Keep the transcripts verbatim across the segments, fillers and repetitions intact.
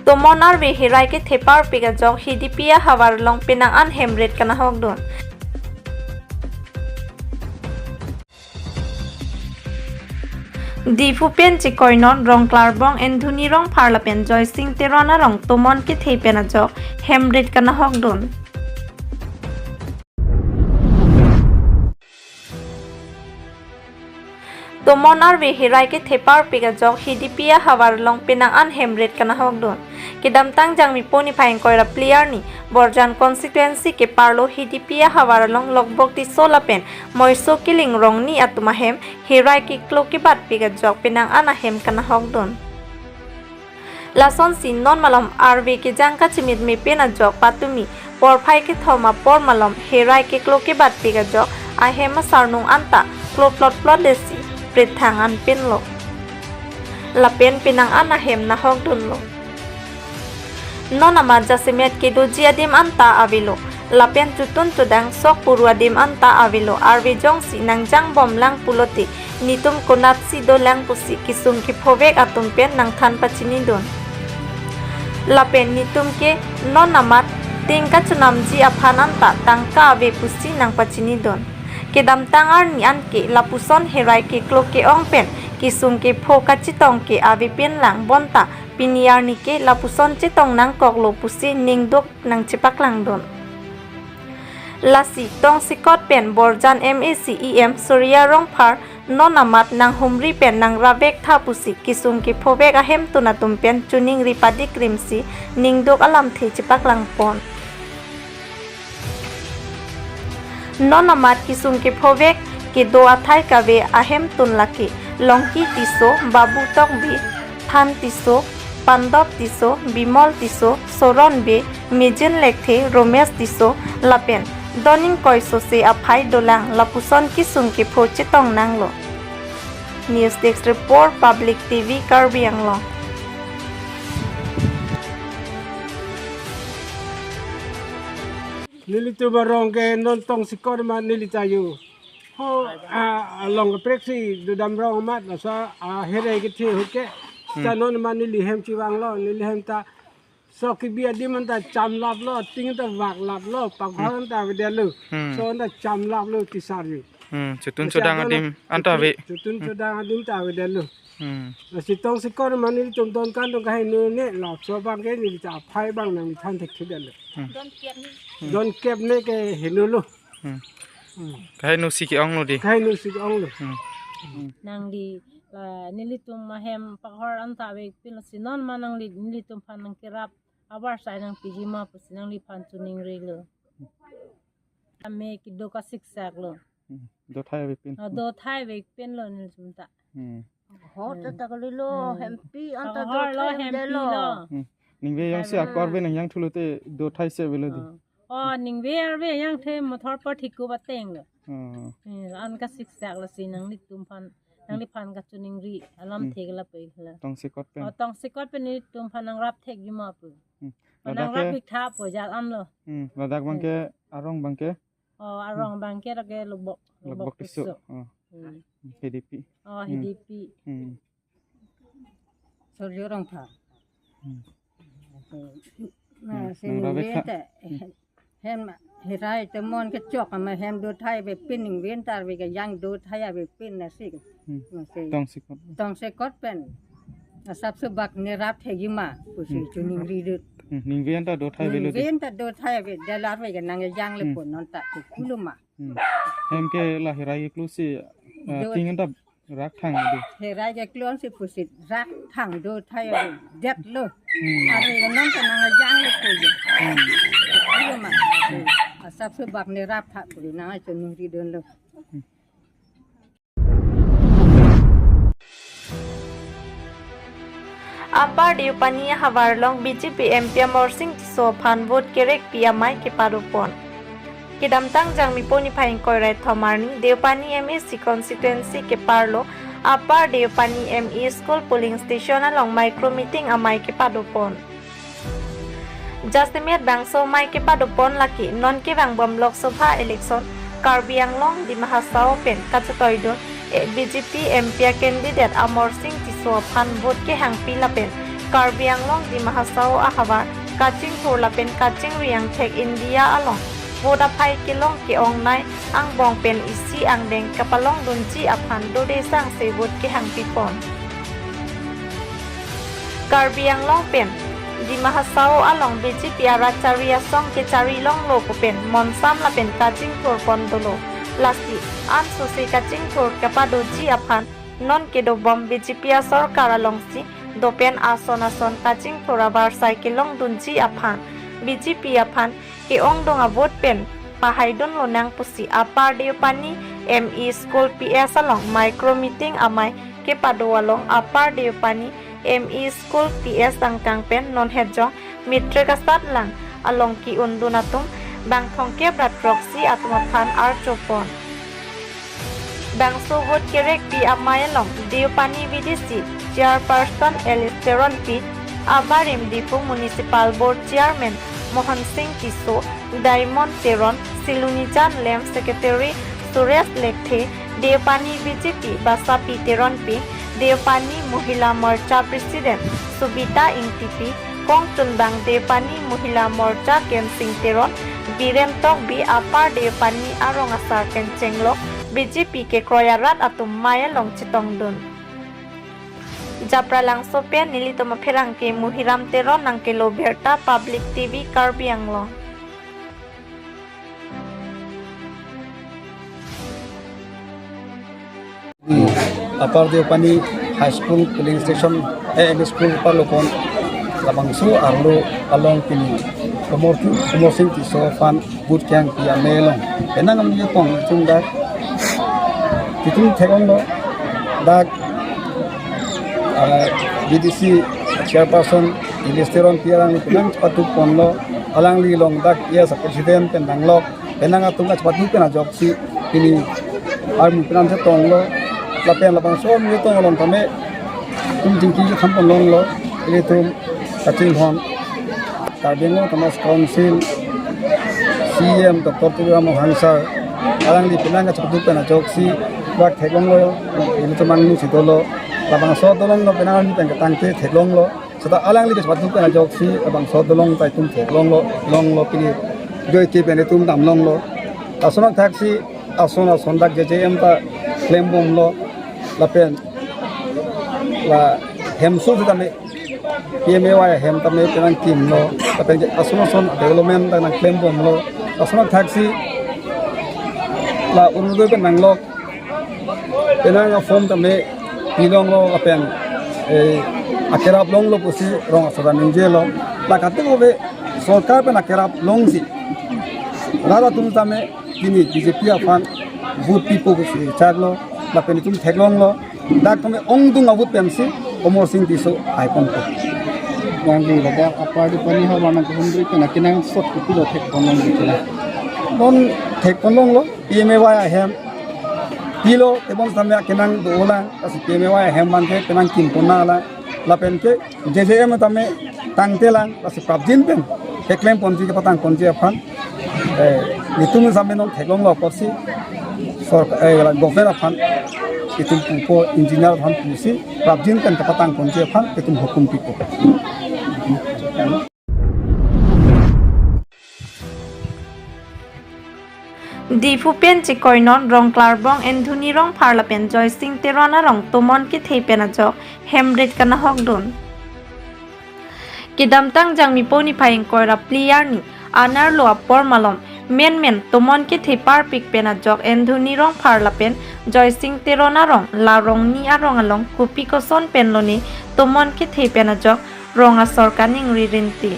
Tomon arve herai kethe parpik ajok Hidipi ahavar along penang an hem ret kanahokdun. Diphu pen chikoi non Rongklarbong Anthony Rongphar lapen Joysing Teron arong tomon kethe pen ajok hem ret kanahokdun. Tomon arve herai kethe parpik ajok Hidipi ahavar along penang an hem ret kanahokdun. Kedamtang Jangmipo niphai ingkoi ra phli arni Borjan constituency keparlo Hidipi ahavar along Lokbok Tisso lapen Moiso Killing Rongni atum ahem herai keklo kebatpik ajok penang an ahem kanahokdun. Lasonsi non malom arve kejang kachimit me pen ajok patumi porphai kethom apor malom herai keklo kebatpik ajok ahem asarnung anta kloplot plot desi prethang an penlo. Lapen penang an ahem nahokdunlo. Non amat jasemet kedoji adim anta avelo. Lapen chotun chodang sok puru adim anta avelo, arve jongsi nangjangbomlang pulote netum konatsi dolang pusi kesung kephovek atum pen nangthan pachinidun. Lapen netum ke non amat ting kachonamji aphan anta tangka ave pusi nangpachinidun. Kedamtang arni anke lapuson herai keklo ke-ong pen kesung kepho kachetong ke ave pinlang bonta pini arni ke lapuson chetong nangkoklo pusi ningduk nangchepaklangdun. Lasi tongsekot pen Borjan M A C E M Surya Rongphar non amat nanghumri pen nangrap vektha pusi kesung kephovek ahemtun atum pen choningri padikrimsi ningduk alamthe chepaklangpon. Non amat kesung kephovek kedo athai kave ahemtun lake Longki Tisso, Babu Tokbi, Than Tisso, Pandop Tisso, Bimol Tisso, Soron Bey, Mijin Lekthe, Romesh Tisso lapen doning koi sose aphai dolang, lapuson kesung kepho chetong nanglo. News Desk Report, Public T V, Karbi Anglong. Nelitum arong ke non tongsekot amat neli ta yo. Ho, a, along kaprek si dodam rong amat, laso, a, herai kethe ahut ke. Hmm. Ta non amat neli hem chevanglo, neli hem ta sok kebi adim anta chamlaplo, ting anta vaklaplo, pakhor Hmm. anta avedetlo. Hmm. So anta chamlaplo tisar yo. Hmm, chotun Masi chodang adon adim anta chotun, ave. Chotun Hmm. chodang adim ta avedetlo. Hmm. Lasi tongsekot amat nelitum don kan don kaheno ne lapso abang ke neli ta aphai abang nangthan thekthedetlo. Hmm. Don kep ne. Hmm. Don kep ne ke henolo. Hmm. Hmm. Kaheno si ke-onglo dei. Kaheno si ke-onglo. Hmm. Nangli la nelitum ahem pakhor anta avepin, lasi non ma nangli nelitum aphan nangkerap avarsai nangpiji ma pusi nangliphan choningrilo. Ame kedo kasiksak lo. Hmm. Dothai avepin. Ah, dothai avepinlo nelitum ta. Hmm. Ho, Hmm. ta ta kalilo, Hmm. hempi anta Pakhor lo, dothai hempi avelo. Lo. Hmm. Ningve jongsi Dothai akor ave. Ave nangjangthulote dothai si avelo dei. Ah. Oh, ningve arve ajangthe mothor pathikup atenglo. Oh. Hmm, an kasiksak, lasi nanglitum aphan, nangliphan kachoningri alamthe Hmm. ke lapu-iklo. Tongsekot pen. Oh, tongsekot pen nelitum aphan nangrap thekji ma pu. Hmm. Aphan Ladak nangrap ke bik tha pu jat anlo. Hmm, ladak abang Hmm. ke arong abang ke. Oh, arong Hmm. abang ke lake Lokbok, Lokbok Lokbok Tisso. Tisso. Oh. Hmm. Hidipi. Oh, Hmm. Hidipi. Hmm. Surya Rongphar. Hmm. Na, Hmm, si nang ningve ravek ta, ha. Hmm. hem herai tomon kechok amat hem dothai avepin, ningve ta ave kejang dothai avepin lasi. Hmm. Lasi. Tongsekot. Tongsekot pen. Asapso bak nerap thekji ma, pusi Hmm. choningri dut. Hmm, ningve anta dothai avelo dei. Ningve anta dothai ave, dalar ave kenang kejang le Hmm. pon non ta kukulo ma. Hmm. Hem ke la herai keklo si, ah, Dot. ting anta rak thang dei. Herai keklo si pusi rak thang dothai ave detlo. Hmm. Ave kenang kenang kejang le pon. Hmm. Kukulo ma. Asapso bak nerap tha puri nang choningri dunlo. Hmm. Upper Deopani ahavar along B J P M P Amarsing Tisso aphan vote kerekpi amei kepadopon. Kedamtang Jangmipo niphai ingkoi ra kethom arni Deopani M A C constituency keparlo Upper Deopani M E School polling station along micro meeting amei kepadopon. Jasemet bangso amei kepadopon lake non kevangbom Lok Sabha election Karbi Anglong Dima Hasao pen kachetoidun, eh, B J P M P a candidate Amarsing Tisso aphan vote kehangpi lapen Karbi Anglong Dima Hasao ahavar kachingthur lapen kachingri angthek India along vote aphai kelong ke-ongnei angbong pen isi angdeng kapalongdunji aphan dode sangse vote kehangpipon. Karbi Anglong pen Dima Hasao along B J P arat chari asong kechari longlo pu pen monsam lapen kachingthurpon dolo. Lasi ansose kachingthur kapadoji aphan non kedobom B J P asorkar alongsi dopen ason ason kachingthur avarsai kelongdunji aphan B J P aphan ke-ongdung avote pen pahaidun lonang pusi Upper Deopani M E School P S along micro meeting amei kepado along Upper Deopani M E School P S angkang pen non hetjong matric asatlang along ki-undun atum bang thomkep ra throksi atum aphan archopon. Bangso vote kerekpi amei along Deopani V D C Chairperson Alice Teronpi, abarim Diphu Municipal Board Chairman Mohan Singh Tisso, Diamond Teron, Silonijan Lamp Secretary Suresh Lekthe, Deopani B J P Basapi Teronpi, Deopani Mohila Morcha President Subita Ingtipi, kongchunbang Deopani Mohila Morcha Kensing Teron, Biren Tokbi, Upper Deopani arong asar pen chenglok B J P kekroi arat atum mei along chetongdun. Japralangso pen nelitum apherangke Muhiram Teron nangkelo birta Public T V Karbi Anglong. Upper Deopani High School polling station, eh, M E School parlopon labangso arlo along pini Komor, Komor Singh Tisso aphan vote kehangpi amei along penang amni pong chungdak titum theklonglo dak, ah, V D C Chairperson Alice Teronpi alangli penang chepatu ponlo, alangli along dak yes President pen nanglok penang atum kachepatu pen ajoksi pini armu penang chetonglo lapen labangso armu chetong along tame itum chingki ketham ponlonglo, ilitum kachinghon Karbi Anglong Autonomous Council C E M Doctor Tuliram Ronghang sir alangli penang kachepatu pen ajoksi bak theklonglo, ilitum angnu si dolo, labangso dolonglo penang arni pen ketangte theklonglo. Seta alangli kachepatu pen ajoksi labangso dolong ta itum theklonglo, longlo pini joike pen itum damlonglo. Lason athaksi ason ason dak J J M ta klembomlo lapen la hemso sitame P M A Y ahem tame penang kimlo lapen ke ason ason development ta nangklembomlo. Lason athaksi la Orunodoi pen nanglok penang aform tame pilonglo lapen, eh, akerap longlo pusi rong asor ta ningjelo. La kate kove sorkar pen akerap longsi rat atum tame pini B J P aphan vote pipo pusi chaklo lapen itum theklonglo. Dak tame ongdung avote pensi Komor Singh Tisso haiponpo. Nangli ladak Upper Deopani havar nangkehumri pen akenangsot kopilo thekponlong di chila. Non thekponlonglo P M A Y ahem pilo tebon tame akenang dolang, lasi P M A Y ahem abangke penang kimpon nanglang lapen ke J J M tame tangtelang, lasi prapjin pen keklem ponji kepatang ponji aphan, eh, itum tame non theklonglo apotsi sorkar, eh, la government aphan itum pupo, engineer aphan pusi prapjin pen kepatang ponji aphan itum hukum pipo. Diphu pen chekoinon Rongklarbong Anthony Rongphar lapen Joysing Teron arong tomon kethe pen ajok hemrit kanahokdun. Kedamtang Jangmipo niphai ingkoi ra phli arni anerlo apor malom menmen tomon kethe parpik pen ajok Anthony Rongphar lapen Joysing Teron arong la rongni arong along kopi koson pen lone tomon kethe pen ajok rong asor kaningri rinti.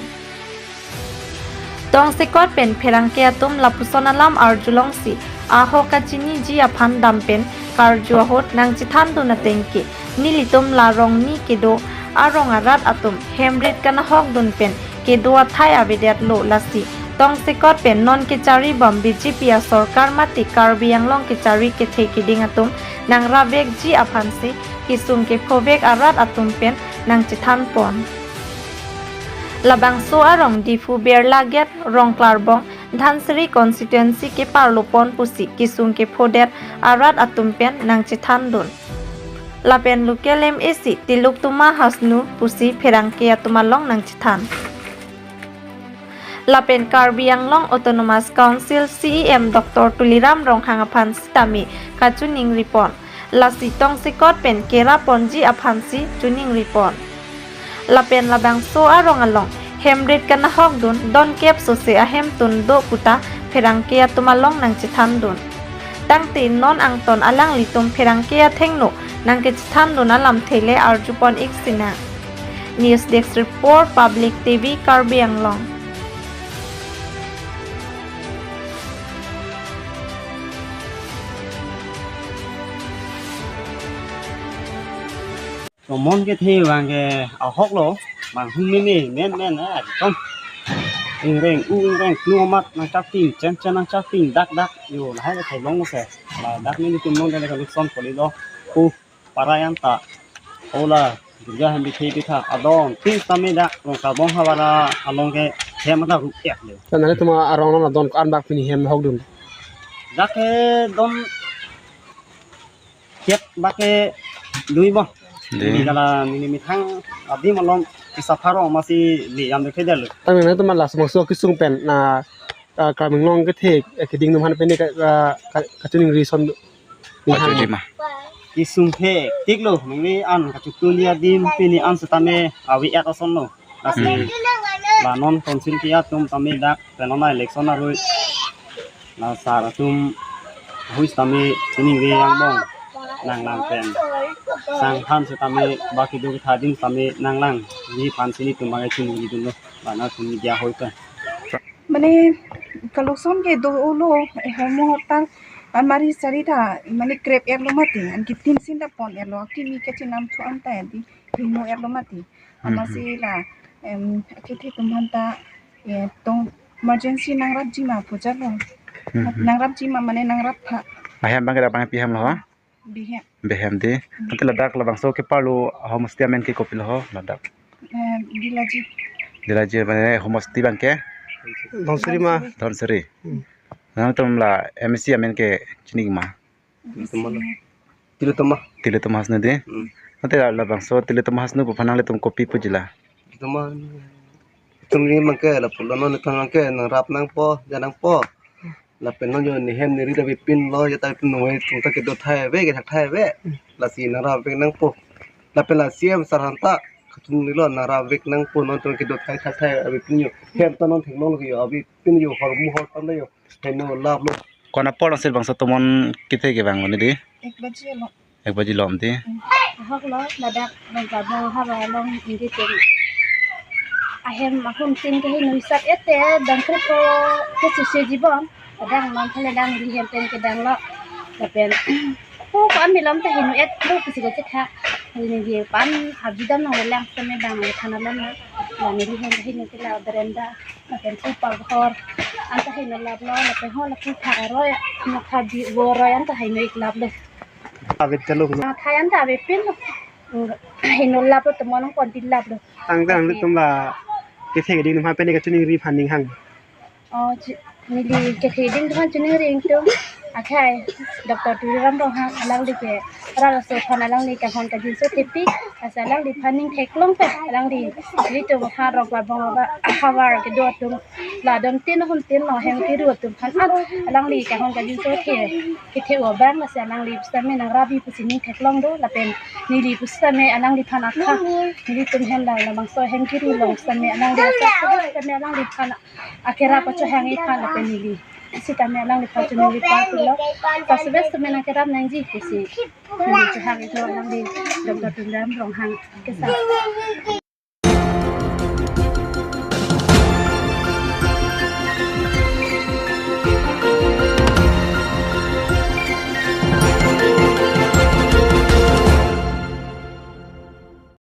Tongsekot pen pherangke atum lapuson alam arjulongsi ahok kachiniji aphan dam pen karju ahut nangchethandun atengke nelitum la rongni kedo arong arat atum hemrit kanahokdun pen kedo athai avedetlo, lasi tongsekot pen non kecharibom B J P asorkar mate Karbi Anglong kechari kethe keding atum nangravekji aphansi kesung kephovek arat atum pen nangchethanpon. Labangso arong Diphu Birla Gate, Rongklarbong, Dhansiri constituency keparlopon pusi kesung kephodet arat atum pen nangchethandun. Lapen local M A C Tilok Tuma Hasnu pusi pherangke atum along nangchethan. Lapen Karbi Anglong Autonomous Council C E M Doctor Tuliram Ronghang aphan sitame kachiningripon. Lasi tongsekot pen keraponji aphansi chiningripon. Lapen labangso arong along hemrit kanahokdun donkep sose ahemtun do puta pherangke atum along nangchethandun. Tangte non angton alanglitum pherangke athengno nangkechethandun alamthe le arjupon ik sinang. News Desk Report, Public T V, Karbi Anglong. Tomon kethe abang ke ahok lo, bang hum mene men men, eh, ekdom. Ingreng u ingreng nu amat nangchapting, chen chen nangchapting, dak dak, yo, lahai le theklong se. Ladak nelitum along ke le kalukson kali lo. Ku parai anta. Ola, Durga hem bithe bitha, adon, tin tame dak, Rongkarbong havar along ke, hem ta ru ek le. Tan nelitum arong along adon ko-an bak pini hem hokdun? Dak ke don kep bak ke dui bo. Dui. Di kala mini mithang adim along kisapharong masi liyam de phedel. Tan nelitum labangso kesung pen na, ah, Karbi Anglong kethe, eh, keding atum aphan pini ka, ah, ka, kachiningrison. Pajudima. Kesung thektik lo, neli an kachutuli adim pini an setame avi ek ason lo. Lasi, hmm, la non council ke atum tame dak, pen non election arui. La sar atum hui tame chiningri angbong nanglang pen. Sangphan setame baki do kethe adim tame nanglang. Nephan si nelitum bang chiningridun lo. Bana sini dia hoi pen. Mane kalukson ke do ulo, eh, homo hotel, almari sari ta, mane krep ek lo mati, anke tin sin ta pon ek lo, kimi kachinam thu anta di, hingno ek lo mati. Amatsi la, em, kethe atum aphan ta, eh, tong emergency nangrapji ma pu jalo. Mhm. Nangrapji ma mane nangraptha. Ahem abang ke dak abang pi hem lo ha? Bihem. Bihem di. Hmm. Ante ladak labangso keparlo ahomestay amen ke kopilo ho ladak? Eh, Dilaji. Dilaji mane homestay abang ke? Dhonsiri ma. Dhonsiri. Hmm. Nangtum la M A C amen ke chini ma? Tuma. Tilok Tuma. Tilok Tuma Hasnu di. Hmm. Ante la labangso Tilok Tuma Hasnu pu aphan nanglitum kopi puji la? Tuma. Itum ni abang ke lapulo non itum abang ke nangrap nangpo, ja nangpo. Lapen non jo nehem neri ta avepin lo, ya ta avepin noi, itum ta kedo thai ave, kethak thai ave. Lasi nangrap vek nangpo. Lapen la C E M sar aphan ta kachinilo, nangrap vek nangpo, non itum kedo thai thak thai avepin jo. Hem ta non theklong lo jo, avepin jo, hor mu hor tam ta jo. Heno lap lo. Ko-an apor si labangso tomon kethe kevang lo neli di? Ek baji lo. Ek baji lo mati. Hmm. Ahok lo, ladak Rongkarbong havar along ingke tum. Ahem ahum tin ke hingno hisap ete, dangkrep ko ke suse jibon. Kadang non thale dang di hem pen kedang lo. Lapen ko ko-an milom ta hingno et lo pusi kachetha. Hingno di pan abidam nang lelang seme bang le thana lom na. Bang di hem hingno ke la berenda. Lapen pu paghor. Anta hingno lap lo, lapen ho lapu thak aroi. Mo kha di vo roi anta hingno ik lap lo. Avepin ta lo. Ah, thai anta avepin lo. Hingno lap lo, tomon nangpon ti lap lo. Tangte nanglitum la kethe keding atum aphan pen kachiningri aphan ning hang. Oh, chi-, neli kethe keding atum aphan chiningri ingtung. Akhai, Doctor Tuliram Ronghang alangli ke, rat aso aphan alangli kanghon kangjinso thepi, lasi alangliphan ning theklong pen, alangli, nelitum aphan Rongkarbong ava, havar kedo atum, la don tin ahum tin lo hem kiru atum aphan an, alangli kanghon kangjinso the, kethe-o abang lasi alangli sitame nangrapji pusi ning theklong do, lapen neli pusitame alangliphan akha, nelitum hem la labangso hem kiru along sitame alangli akha, sitame alangliphan akerap achohang iphan lapen neli sitame alangliphan chiningri parlo. Sasubes sitame nangkerap nangji pusi neli chohang iklo alangli Doctor Tuliram Ronghang kesa.